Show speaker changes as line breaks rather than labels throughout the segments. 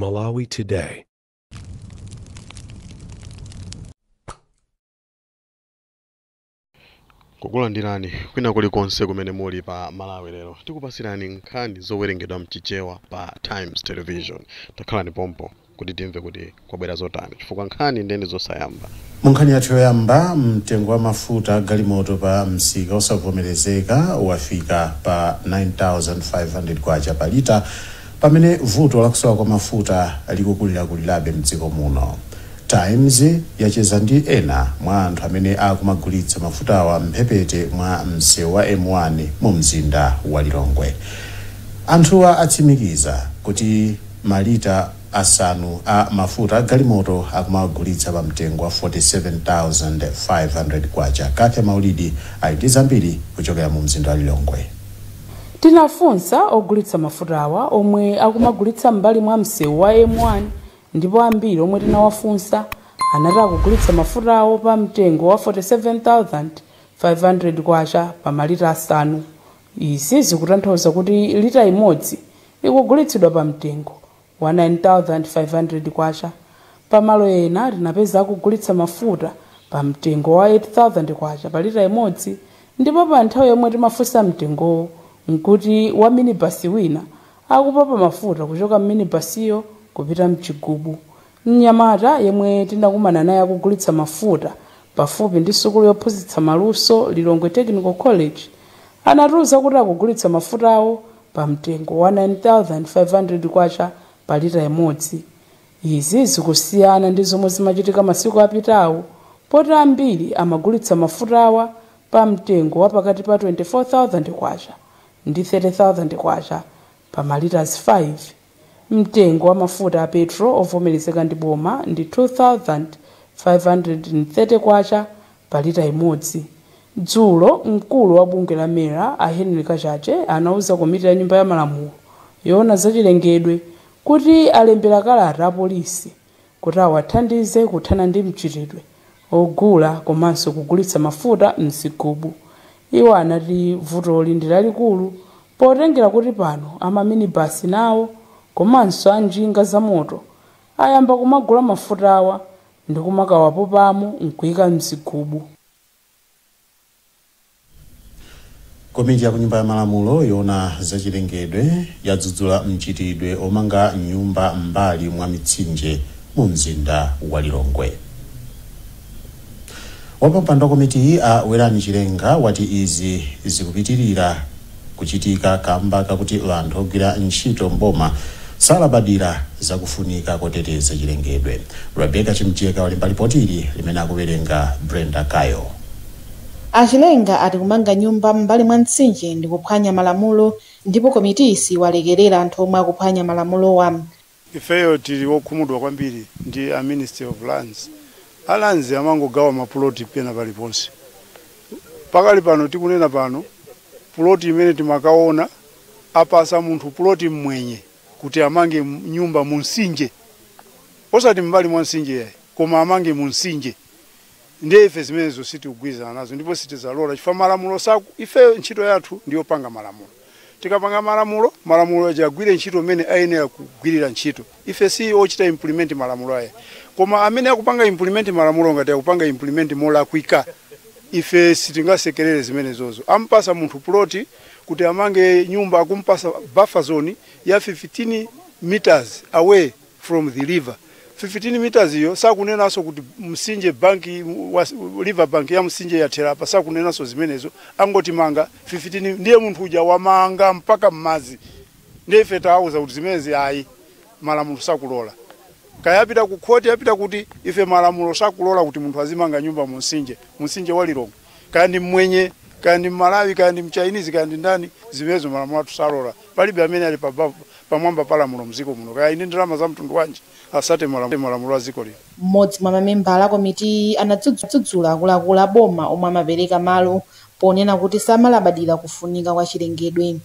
Malawi Today.
Kukulandirani kwina kulikonse kumene muli pa Malawi Lero. Tikupasirani nkhani zowerengedwa mchichewa pa Times Television. Takhalani pompo kuti timve kuti kwabwera zotani, chifukwa nkhani ndende zosayamba.
Mu nkhani yathu yoyamba, mtengo wa mafuta galimoto pa msika osavomerezeka wafika pa 9500 kwacha pa lita, pamene vuto lakusowa kwa mafuta likukulirakulirabe mdziko muno. Times yacheza ndi ena mwa anthu amene akumagulitsa mafutawa mphepete mwa msewu wa M1 mu mzinda wa Lilongwe. Anthuwa atsimikiza kuti malita 5 a mafuta agalimoto akumagulitsa pa mtengo wa 47,500 kwacha. Kathe Maulidi ali ndi zambiri kuchokera mu mzinda wa Lilongwe.
Tinafunsa ogulitsa mafutawa omwe akumagulitsa m'mbali mwa msewu wa M1, ndipo ambiri omwe tinawafunsa anati akugulitsa mafutawo pa mtengo wa 47,500 kwacha pa malita 5. Izi zikutanthauza kuti lita imodzi ikugulitsidwa pa mtengo wa 9,500 kwacha. Pamalo ena tinapeza akugulitsa mafuta pa mtengo wa 8,000 kwacha pa lita imodzi, ndipo pa nthawi yomwe timafunsa mtengowo nkuti wa minibasi wina akupapa mafuta kuchoka mminibasiyo kupita mchigubu. Mnyamata yemwe tinakumana naye akugulitsa mafuta pafupi ndi sukulu yophunzitsa maluso Lilongwe Technical College anatiuza kuti akugulitsa mafutawo pa mtengo wa 9500 kwacha pa lita imodzi. Izi zikusiyana ndi zomwe zimachitika masiku apitawo, poti ambiri amagulitsa mafutawa pa mtengo wa pakati pa 24,000 kwacha ndi 30,000 kwacha pa malita 5. Mtengo wa mafuta a petro ovomerezeka ndi boma ndi 2530 kwacha pa lita imodzi. Dzulo mkulu wa bungwe la MERA a Henry Kachache anauza komiti ya nyumba ya malamulo yoona zachilengedwe kuti alembera kalata apolisi kuti awathandize kuthana ndi mchitidwe ogula komanso kugulitsa mafuta mzigubu. Iwo anati vutoli ndi lalikulu potengera kuti pano amaminibasi nawo komanso anjinga zamoto ayamba kumagula mafutawa ndi kumakawapopamo nkuyika mzigubu.
Komiti ya kunyumba ya malamulo yoona zachilengedwe yadzudzula mchitidwe omanga nyumba m'mbali mwa mitsinje mu mzinda wa Lilongwe. Wapampando wa komitiyi a Werani Chilenga wati izi zikupitirira kuchitika kamba kakuti anthu ogwira ntchito mboma salabadira zakufunika koteteza chilengedwe. Rebecca Chimjeka walemba ripoti limene akuwerenga Brenda Kayo.
Achilenga ati kumanga nyumba m'mbali mwa mtsinje ndi kuphwanya malamulo, ndipo komitiyi siwalekerera anthu omwe akuphwanya malamulowa.
Ifeyo tili wokhumudwa kwambiri ndi a Ministry of Lands. A Lands amangogawa mapuloti pena paliponse. Pakali pano tikunena pano, puloti imene timakaona apasa munthu puloti mmwenye kuti amange nyumba mu mtsinje, osati m'mbali mwa mtsinje yayi, koma amange mu mtsinje. Ndiye ife zimenezo sitikugwirizana nazo ndipo sitizalola, chifukwa malamulo saku ife ntchito yathu ndiyopanga malamulo. Tikapanga malamulo, malamulo aja agwire ntchito imene ayenera kugwirira ntchito. Ife si ochita implement malamulo aya, koma amene akupanga implement malamulo ngati akupanga implement molakwika, ife sitingasekerere zimenezozo. Ampasa munthu ploti kuti amange nyumba, akumpasa buffer zone ya 15 meters away from the river. 15 meters iyo sakunenanso kuti msinje bank river bank ya msinje yathera apa, sakunenanso zimenezo, angoti manga 15. Ndiye munthu uja wamanga mpaka mmazi. Ndiye ife tawauza kuti zimenezi ayi, malamulo sakulola. Kaya apita ku khoti, apita kuti, ife malamulo sakulola kuti munthu azimanga nyumba mu msinje, msinje wa Lilongwe, kaya ndi mmwenye, kaya ndi Mmalawi, kaya ndi Mchinese, kaya ndi ndani, zimenezo malamulo athu salola. Palibe amene ali pamwamba pa lamulo mdziko muno, kaya ine ndalama za mtundu wanji, asate malamulo a dziko lino.
Mmodzi mwa mamembala a komitiyi anadzudzula akuluakulu a boma omwe amapereka malo ponena kuti samalabadira kufunika kwa chilengedwe.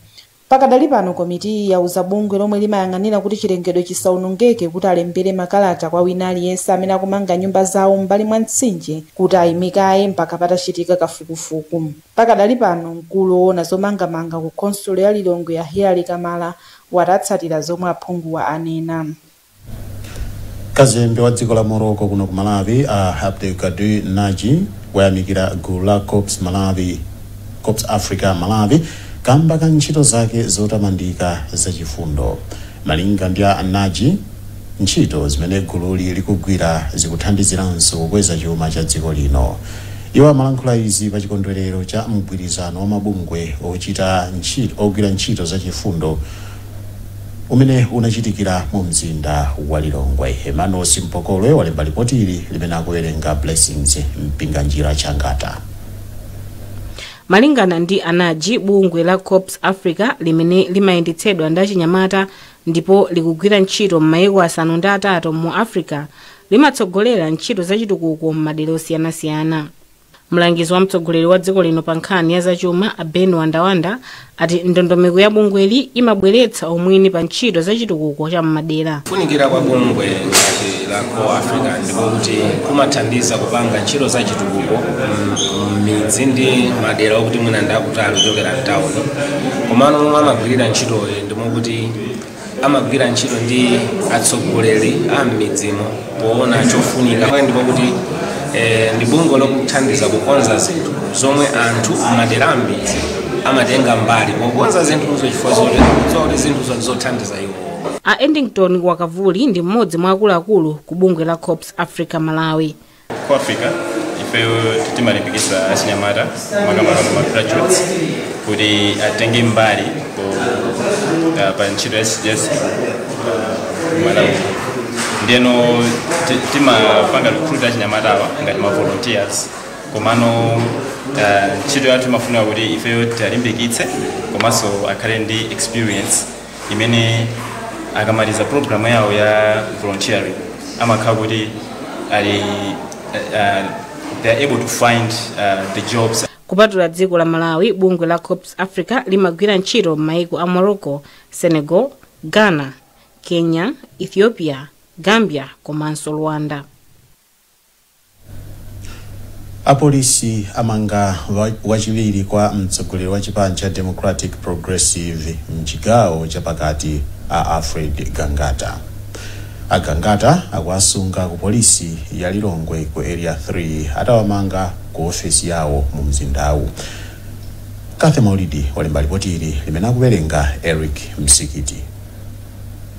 Pakadali pano komitiyi yauza bungwe lomwe limayang'anira kuti chilengedwe chisawonongeke kuti alembere makalata kwa wina aliyense amene akumanga nyumba zawo m'mbali mwa mtsinje kuti ayimikaye mpaka patachitika kafukufuku. Pakadali pano mkulu woona zomangamanga ku khonsolo ya Lilongwe ya Hilary Kamala watatsatira zomwe aphunguwa anena.
Kazembe wa dziko la Morocco kuno ku Malawi, a Abdelkader Naji, wayamikira gulu la Corps Malawi, Corps Africa Malawi, kamba ka ntchito zake zotamandika zachifundo. Malinga ndi a Naji, ntchito zimene gululi likugwira zikuthandiziranso kukweza chuma cha dziko lino. Iwo amalankhula izi pa chikondwerero cha mgwirizano wa mabungwe ochita ntchito, ogwira ntchito zachifundo umene unachitikira mu mzinda wa Lilongwe. Emmanuel Simpokolwe walemba ripoti ili limene akuwerenga Blessings Mpinganjira Changata.
Malingana ndi Anaji, bungwe la Corps Africa limene limayendetsedwa ndi achinyamata ndipo likugwira ntchito m'mayiko 8 mu Africa, limatsogolera ntchito zachitukuko m'madera osiyanasiyana. Mlangizi wa mtsogoleri wa dziko lino pa nkhani ya zachuma, a Ben Wandawanda, ati ndondomeko ya bungweli imabweretsa umwini pa ntchito zachitukuko cha m'madera.
Kufunikira kwa bungwe ngati la Core Africa ndipo kuti kumathandiza kupanga ntchito zachitukuko m'midzi ndi madera okuti mwina ndi akutali kuchokera mtawuni. Komano momwe amagwirira ntchitoyi ndimokuti amagwira ntchito ndi atsogoleri a m'midzimo poona chofunika, ndipo kuti ndi bungwe lokuthandiza kukonza zinthu zomwe anthu m'madera am'midzi amatenga mbali pokonza zinthuzo, chifukwa zoti zinthuzo ndizothandiza iwo.
A Endington Wakavuli ndi mmodzi mwa akuluakulu ku bungwe la Corps Africa Malawi.
Ku Africa ifeyo timalimbikitsa achinyamata, makamaka ma graduates, kuti atenge mbali pa ntchito ya Malawi. Ndiyeno timapanga recruit achinyamatawa ngati ma volunteers, komano ntchito yathu imafunika kuti ifeyo tialimbikitse komanso akhale ndi experience imene akamaliza program yawo ya volunteering amakhala kuti ali they are able to find the jobs.
Kupatula dziko la Malawi, bungwe la Corps Africa limagwira ntchito m'mayiko a Morocco, Senegal, Ghana, Kenya, Ethiopia, Gambia komanso Rwanda.
Apolisi amanga wachiwiri kwa mtsogoleri wa chipani cha Democratic Progressive mchigawo chapakati, a Alfred Gangata. Agangata akuasunga ku polisi ya Lilongwe ku Area 3 atawamanga ku ofesi yawo mu mzindawu. Kathe Maulidi walemba ripoti ili limene akuwerenga Eric Msikiti.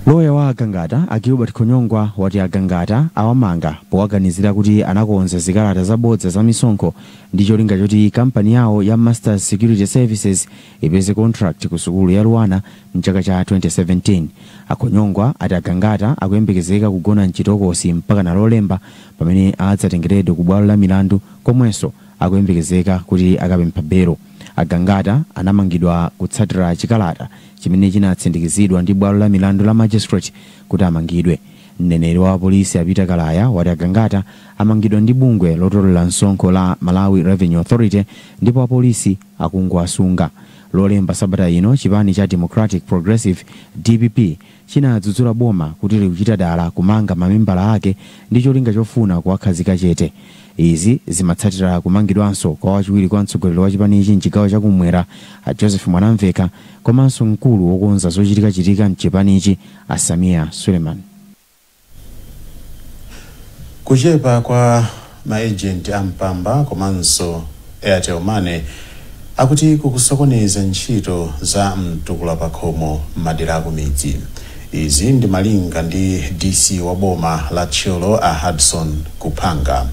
Loya wa Agangata, a Gilbert Khonyongwa, wati Agangata awamanga powaganizira kuti anakonza zikalata zabodza za misonkho ndi cholinga choti kampani yawo ya Masters Security Services ipeze contract ku sukulu ya Luanar mchaka cha 2017. Akhonyongwa ati Agangata akuyembekezeka kugona mchitokosi mpaka na Lolemba, pamene adzatengeredwe ku bwalo la milandu komwenso akuyembekezeka kuti akapempha belo. Agangata anamangidwa kutsatira chikalata chimene chinatsindikizidwa ndi bwalo la milandu la magistrate kuti amangidwe. Mneneri wa polisi, Apita Kalaya, wati Agangata amangidwa ndi bungwe lotolera msonkho la Malawi Revenue Authority ndipo apolisi akungowasunga. Lolemba sabata ino, chipani cha Democratic Progressive, DPP, chinadzudzula boma kuti likuchita dala kumanga mamembala ake ndi cholinga chofuna kuwakhazika chete. Izi zimatsatira kumangidwanso kwa wachiwiri kwa mtsogoleri wa chipanichi mchigawo chakumwera, a Joseph Mwanamveka, komanso mkulu wokonza zochitikachitika mchipanichi, a Samia Suleiman.
Kuchepa kwa maejenti ampamba komanso Airtel Money akuti kukusokoneza ntchito za mtukula pakhomo m'madera akumidzi. Izi ndi malinga ndi DC wa boma la Thyolo, a Hudson Kuphanga.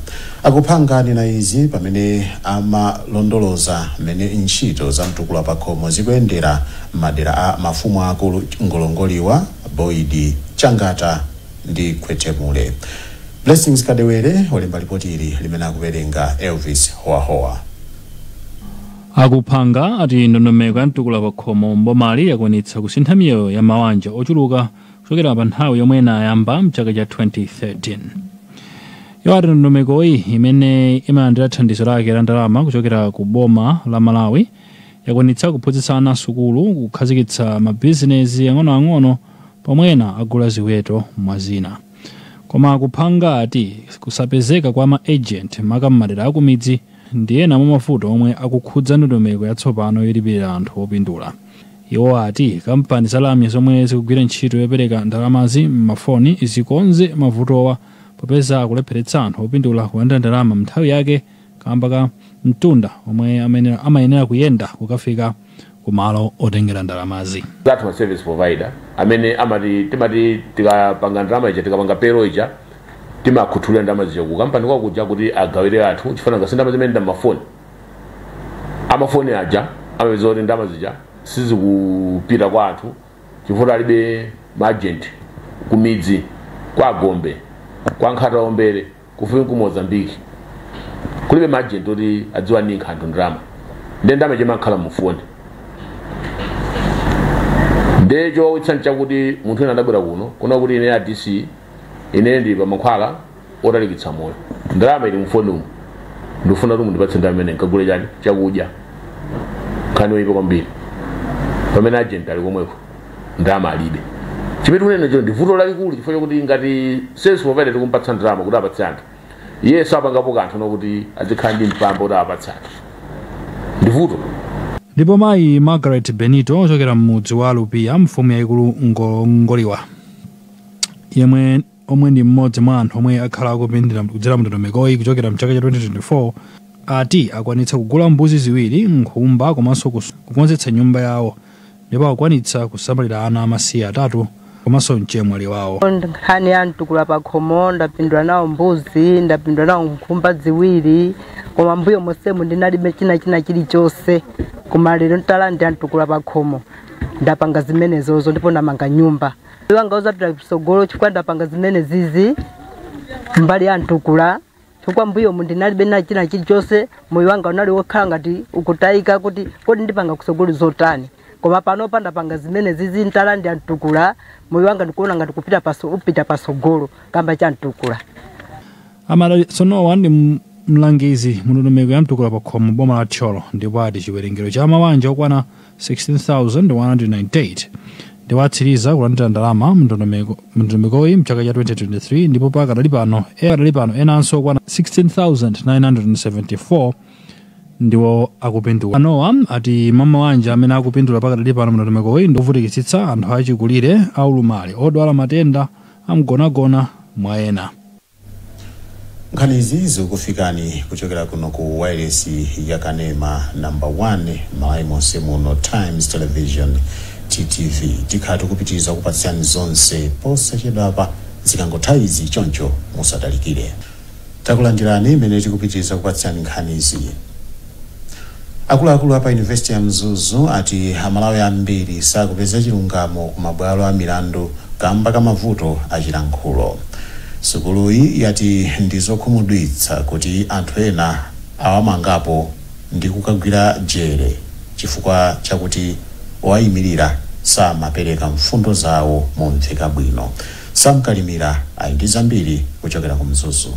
Akuphanga anena izi pamene amalondoloza mmene ntchito za mtukula pakhomo zikuyendera m'madera a mafumu akulu Ngolongoliwa, Boidi, Changata ndi Khwetemule. Blessings Kadewere walemba ripoti ili limene akuwerenga Elvis Howahowa.
Akuphanga ati ndondomeko ya mtukula pakhomo mbomali yakwanitsa kusintha miyoyo ya mawanja ochuluka kuchokera pa nthawi yomwe inayamba mchaka cha 2013. Iwo ati ndondomekoyi, imene imalandira thandizo lake la ndalama kuchokera ku boma la Malawi, yakwanitsa kuphunzitsa ana sukulu, kukhazikitsa mabizinesi ang'onoang'ono, pomwe ena agula ziweto, mwazina. Koma Akuphanga ati kusapezeka kwa ma agent maka m'madera akumidzi ndi ena mwa mavuto omwe akukhudza ndondomeko yatsopano yolipirira anthu opindula. Iwo ati kampani za lamya zomwe zikugwira ntchito yopereka ndalamazi m'mafoni zikonze mavutowa, popeza akulepheretsa anthu opindula kulandira ndalama nthawi yake kamba ka mtunda omwe amayenera kuyenda kukafika kumalo otengera ndalamazi.
Zathu ma service provider amene amati timati tikapanga ndalama ija, tikapanga payroll ija, timakhuthulira ndalama zija ku kampani kwakuja kuti agawire anthu, chifukwa ngasi ndalama zimene ndamafoni amafoni aja amapeza kuti ndalama zija sizikupita kwa anthu chifukwa alibe ma agent kumidzi, kwa Gombe, kwa Nkhata-Ombere, kufika ku Mozambique kulibe ma agent oti adziwa ninkha anthu ndalama. Ndiye ndalama chimakhala mufoni. Ndiye chowawitsa nchakuti munthu ena adabwera kuno kuna kuti ine a DC, ine ndi pa mankhwala otalikitsa moyo, ndalama ili mufoni umu, ndikufuna kuti mundipatse ndalama imene nkagule chani chakudya. Nkhani yoyipa kwambiri, pamene agent ali komweko ndalama alibe. Chimene tikunena cho ndi vuto lalikulu, chifukwa chakuti ngati service provider tikumpatsa ndalama kuti apatse anthu, iye sapangapo kanthu nokuti azikhala ndi mpamba kuti apatse anthu, ndi vuto.
Ndipo mayi Margaret Benito ochokera m'mudzi wa Lupiya, mfumu yayikulu Ngoliwa, yemwe omwe ndi mmodzi mwa anthu omwe akhala akupindula kudzera mndondomekoyi kuchokera mchaka cha 2024, ati akwanitsa kugula mbuzi ziwiri, nkhumba komanso kukonzetsa nyumba yawo, ndipo akwanitsa kusamalira ana amasiye atatu komanso mchemwali wawo.
Nkhani ya mtukula pakhomo, ndapindula nawo mbuzi, ndapindula nawo nkhumba ziwiri, koma mbuyo monsemu ndinalibe china chilichonse. Koma lero ntalandira mtukula pakhomo, ndapanga zimenezozo ndipo ndamanga nyumba wanga uzapita kusogolo, chifukwa ndapanga zimene zizi mbali ya mtukula, chifukwa mbuyomu ndinalibe na china chilichonse. Moyo wanga unali wokhala ngati ukutayika kuti kodi ndipanga kusogolo zotani, koma panopa ndapanga zimene zizi ntalandira mtukula, moyo wanga ndikuona ngati kupita paso upita pasogolo kamba cha mtukula.
Amadalitsonowa ndi mlangizi mndondomeko ya mtukula pakhomo boma la Thyolo, ndipo ati chiwerengero cha mabanja okwana 16,198 ndipo atsiriza kulandira ndalama mndondomekoyi mchaka cha 2023, ndipo pakadali pano enanso okwana 16,974 ndiwo akupindula. Anowa ati mabanja amene akupindula pakadali pano mndondomekoyi ndi ovutikitsitsa, anthu achikulire, aulumali, odwala matenda amgonagona, mwa ena.
Nkhanizi zikufikani kuchokera kuno ku wireless ya kanema number 1 Malawi monse muno, Times Television, TTV. Tikhala tikupitiriza kupatsirani zonse posachedwapa zikangotha izi, choncho musatalikire. Takulandirani imene tikupitiriza kupatsirani nkhanizi. Akuluakulu apa Yunivesiti ya Mzuzu ati Amalawi ambiri sakupeza chilungamo ku mabwalo a milandu kamba ka mavuto achilankhulo. Sukuluyi yati ndi zokhumudwitsa kuti anthu ena awamangapo ndi kukagwira jere chifukwa chakuti owayimirira samapereka mfundo zawo momveka bwino. Samkalimira ali ndi zambiri kuchokera ku Mzuzu.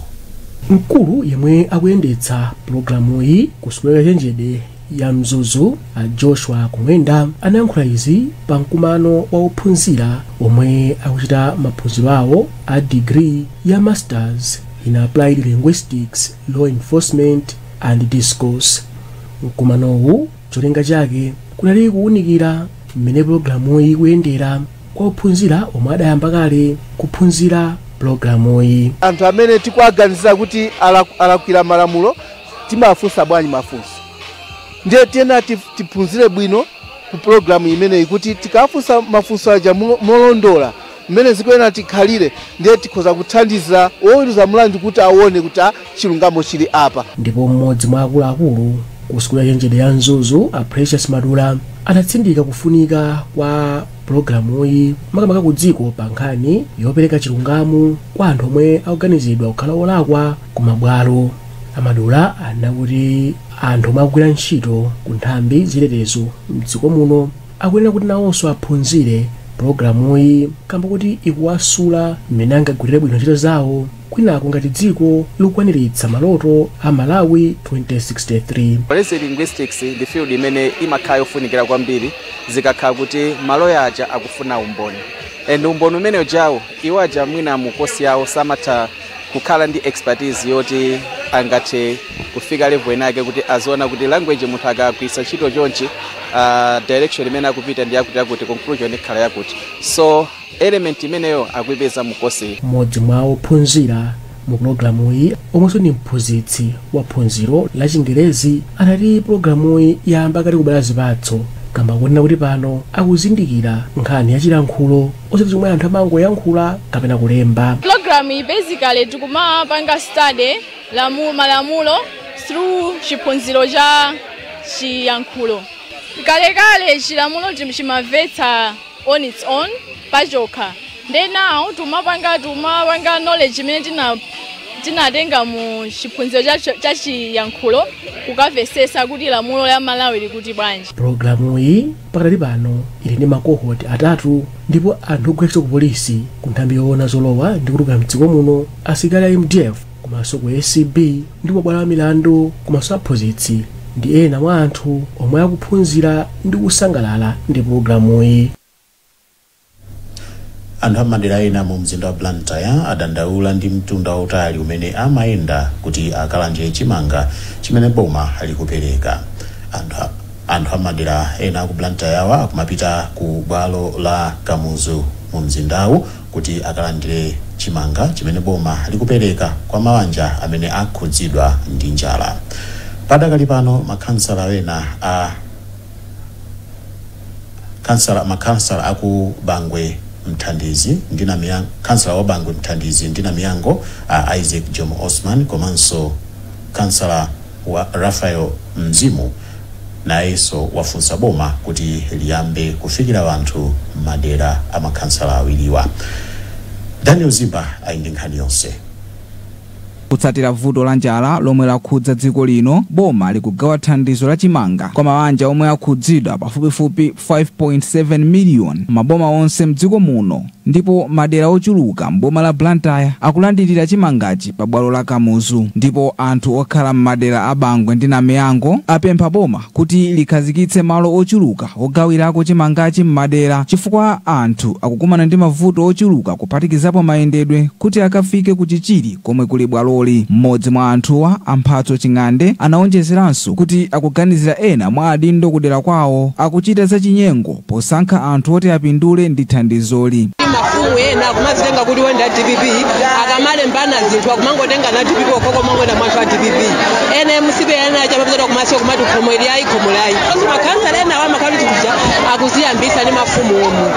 Mkulu yemwe akuyendetsa pulogalamuyi ku sukulu ya chenjede ya Mzuzu, a Joshua Kumwenda, anayankhula izi pa mkumano wa ophunzira omwe akuchita maphunziro awo a degree ya Masters in Applied Linguistics, Law Enforcement and Discourse. Mkumanowu cholinga chake kunali kuwunikira mmene pulogalamuyi ikuyendera kwa ophunzira omwe adayamba kale kuphunzira pulogalamuyi.
Anthu amene tikuaganizira kuti alakwira malamulo, timafunsa bwanji mafunso? Ndiye tiyena tiphunzire bwino ku pulogalamu imeneyi kuti tikafunsa mafunso aja molondola mmene zikuyenera tikhalire, ndiye tikhoza kuthandiza woweruza mlandu kuti aone kuti chilungamo chili apa.
Ndipo mmodzi mwa akuluakulu ku sukulu ya chenjede ya Mzuzu, a Precious Madula, anatsindika kufunika kwa pulogalamuyi makamaka ku dziko pa nkhani yopereka chilungamo kwa anthu omwe akuganizidwa kukhala olakwa ku mabwalo. Amadula anakuti anthu omwe akugwira ntchito ku nthambi zachitetezo mdziko muno akuyenera kuti nawonso aphunzire pulogalamuyi kamba kuti ikuwasula mmene angagwirire bwino ntchito zawo, kwinaku ngati dziko likukwaniritsa maloto a Malawi 2063.
Forensic linguistics ndi field imene imakhala yofunikira kwambiri zikakhala kuti maloya aja akufuna umboni, and umboni umene ujawo iwo aja mwina mu kosi yawo samatha kukhala ndi expertise yoti Angathe kufika level inake kuti aziona kuti language munthu akagwiritsa ntchito chonchi, direction imene akupita ndi yakuti yakuti, conclusion ikhala yakuti. So element imeneyo akuipeza mu course.
Mmodzi mwa ophunzira mu pulogalamuyi, omwenso ndi mphunzitsi wa phunziro la Chingerezi, anati pulogalamuyi yayamba kale kubala zipatso, kamba kunena kuti pano akuzindikira nkhani ya chilankhulo, osati zomwe anthu amangoyankhula kapena kulemba.
Program iyi basically tikumapanga study malamulo through chiphunziro cha chiyankhulo. Kalekale chilamulo chimamvetsa on its own, pachokha. Then now tumapanga knowledge imene tinatenga mu chiphunziro cha chiyankhulo, kukamvesesa kuti lamulo la Malawi likuti bwanji.
Pulogalamuyi pakadali pano ili ndi ma cohort atatu, ndipo anthu ogwira ntchito ku polisi, ku nthambi yoona zolowa ndi kutuluka mdziko muno, asilikali a MDF, komanso ku ACB ndi mabwalo a milandu, komanso aphunzitsi ndi ena mwa anthu omwe akuphunzira ndi kusangalala ndi pulogalamuyi.
Anthu amadera ena mu mzinda wa Blantyre adandaula ndi mtunda wautali umene amayenda kuti akalandire chimanga chimene boma likupereka. Anthu amadera ena ku Blantyre awa akumapita ku bwalo la Kamuzu mu mzindawu kuti akalandire chimanga chimene boma likupereka kwa mabanja amene akhudzidwa ndi njala. Padakali pano makhansala ena a kansala makhansala aku Bangwe Mthandizi ndi Namiyango, kansala wa Bangwe Mthandizi ndi Namiyango, Isaac Jomo Osman, komanso kansala wa Rafael Mzimu, nayenso wafunsa boma kuti liyambe kufikira anthu madera a makhansala awiriwa. Daniel Zimba ali ndi nkhani yonse.
Kutsatira vuto la njala lomwe lakhudza dziko lino, boma likugawa thandizo la chimanga kwa mabanja omwe akhudzidwa pafupifupi 5.7 miliyoni maboma onse mdziko muno, ndipo madera ochuluka mboma la Blantyre akulandirira chimangachi pa bwalo la Kamuzu. Ndipo anthu okhala m'madera a Bangwe ndi Namiyango apempha boma kuti likhazikitse malo ochuluka ogawirako chimangachi m'madera, chifukwa anthu akukumana ndi mavuto ochuluka, kuphatikizapo mayendedwe, kuti akafike ku Chichiri komwe kuli bwaloli. Mmodzi mwa anthuwa, Amphatso Ching'ande, anaonjezeranso kuti akuganizira ena mwa adindo kudera kwawo akuchita zachinyengo posankha anthu oti apindule ndi thandizoli.
Mafumu ena akumazitenga kuti wenda DPP, akamalembana zinthu akumangotenga na DPP okoko, mangoenda mwanthu wa DPP, ene MCP, ena chamapezera kumasiyo kumati khomo ili ayi, khomo layi. Makhansala ena awa makhala kuti akuziyambisa ndi mafumu omwe.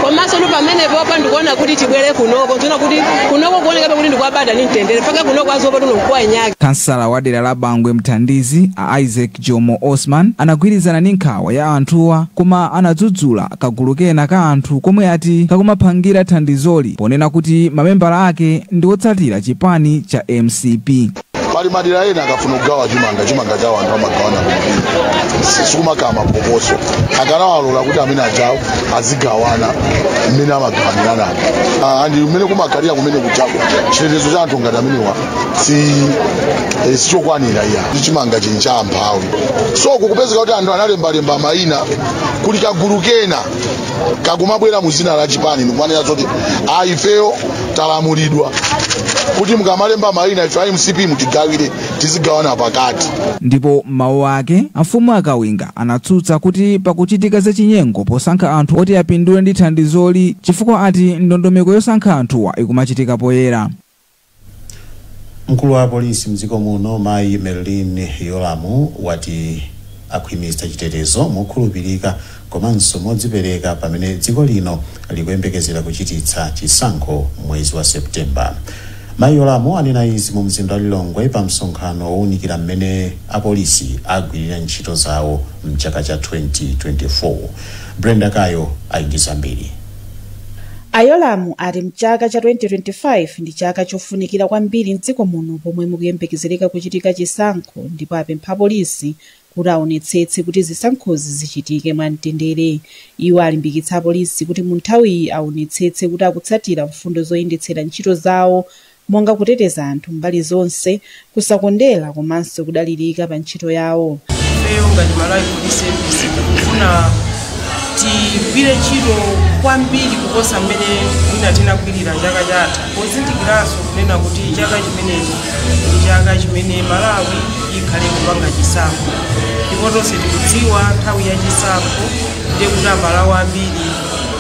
Komanso ndi pamenepopo ndikuona kuti tibwere kunoko, ndiona kuti kunoko kuonekabe kuti ndikuwabada ni mtendere, paka kunoko azopa tunokuwa nyake.
Kansala wa dera la Bangwe Mthandizi, a Isaac Jomo Osman, anagwirizana ndi nkhawa ya anthuwa, koma anadzudzula kagulu kena ka anthu komwe ati kakumaphangira thandizoli, ponena kuti mamembala ake ndi otsatira chipani cha MCP.
Pali madera ena akafuna kugawa chimanga, chimanga chawo anthu amagawana sikumakama phokoso. Akanawalola kuti amene ajawo azigawana mmene amagawanirana andi mmene kumakhalira kumene kuchako, chitetezo cha anthu ngati amenewa si sichokwanira iya. Chimanga chili cha amphawi, so kukupezeka kuti anthu analembalemba mayina, kuli kagulu kena kakumabwera mu zina la chipani ndikumanena zoti ifeyo talamulidwa kuti mukamalemba mayina ife MCP mutigawire, tizigawana pakati.
Ndipo mawu ake, amfumu Akawinga anatsutsa kuti pakuchitika zachinyengo posankha anthu oti apindule ndi thandizoli, chifukwa ati ndondomeko yosankha anthuwa ikumachitika poyera.
Mkulu wa polisi mdziko muno, mayi Merlyne Yolamu, wati akhwimitsa chitetezo mokhulupirika komanso modzipereka pamene dziko lino likuyembekezera kuchititsa chisankho mwezi wa Septemba. Mayi Yolamu anena izi mu mzinda wa Lilongwe pa msonkhano wowunikira mmene apolisi agwirira ntchito zawo mchaka cha 2024. Brenda Kayo ali ndi zambiri.
Ayolamu ati mchaka cha 2025 ndi chaka chofunikira kwambiri mdziko muno, pomwe mukuyembekezereka kuchitika chisankho, ndipo apempha polisi kuti aonetsetse kuti zisankhozi zichitike mwamtendere. Iwo alimbikitsa apolisi kuti mu nthawiyi aonetsetse kuti akutsatira mfundo zoyendetsera ntchito zawo, monga kuteteza anthu mbali zonse, kusakondera komanso kudalirika pa ntchito yawo.
Ifeyo ngati Malawi Police Service tikufuna Tigwire ntchito kwambiri kuposa mmene mwina tinagwirira chaka chatha, pozindikiranso kunena kuti chaka chimenechi ndi chaka chimene Malawi ikhale kupanga chisankho, ndipo tonse tikudziwa nthawi ya chisankho ndiye kuti Amalawi ambiri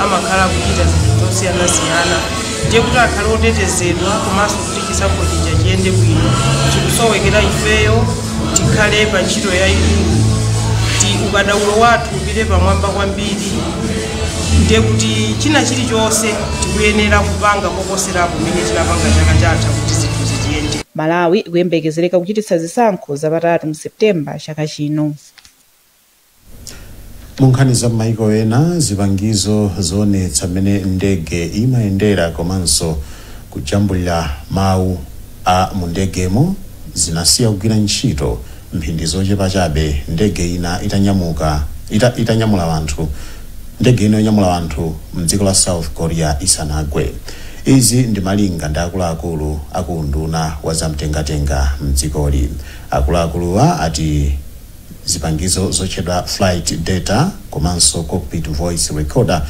amakhala kuchita zinthu zosiyanasiyana. Ndiye kuti akhale otetezedwa komanso kuti chisankho chija chiyende bwino, chikusowekera ifeyo tikhale pa ntchito yayikulu, ti ukadaulo wathu upite pamwamba kwambiri. Ndiye kuti china chilichonse tikuyenera kupanga koposerapo mmene tinapanga chaka chatha kuti zinthu zitiyende.
Malawi ikuyembekezereka kuchititsa zisankho zapatatu mu Septemba chaka chino.
Mu nkhani za maiko ena, zipangizo zoonetsa mmene ndege imayendera komanso kujambulira mawu a mu ndegemo zinasiya kugwira ntchito mphindi zochepa chabe ndege ina itanyamuka itanyamula anthu, ndege ina yonyamula anthu mdziko la South Korea isanagwe. Izi ndi malinga ndi akuluakulu akunduna wa zamtengatenga mdzikoli. Akuluakuluwa ati zipangizo zotchedwa flight data komanso cockpit voice recorder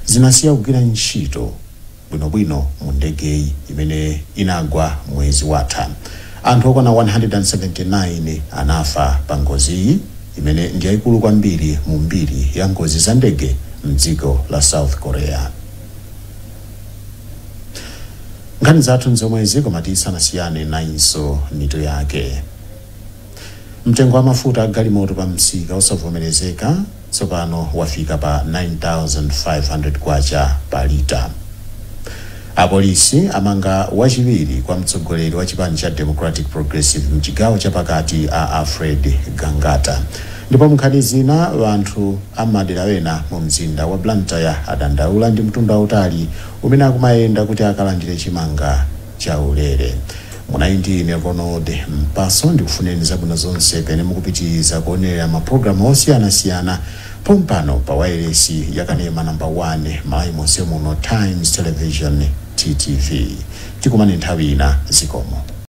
zinasiya kugwira ntchito bwinobwino mu ndegeyi imene inagwa mwezi watha. Anthu okwana 179 anafa pa ngoziyi imene ndi yayikulu kwambiri mu mbiri ya ngozi za ndege mdziko la South Korea. Nkhani zathu nzomwezi, koma tisanasiyane, nayinso mitu yake. Mtengo wa mafuta agalimoto pa msika osavomerezeka tsopano wafika pa 9500 kwacha pa lita. Apolisi amanga wachiwiri kwa mtsogoleri wa chipani cha Democratic Progressive mchigawo chapakati a Alfred Gangata. Ndipo mnkhani zina, anthu amadera ena mu mzinda wa Blantyre adandaula ndi mtunda wautali umene akumayenda kuti akalandire chimanga chaulere. Munali ndi ine Ronald Mpaso. Ndikufuneni zabwino zonse pene mukupitiriza kuonera mapulogalamu osiyanasiyana pompano pa wailesi yakanema namba 1 Malawi monse muno, Times Television, TTV. Tikumane nthawi ina. Zikomo.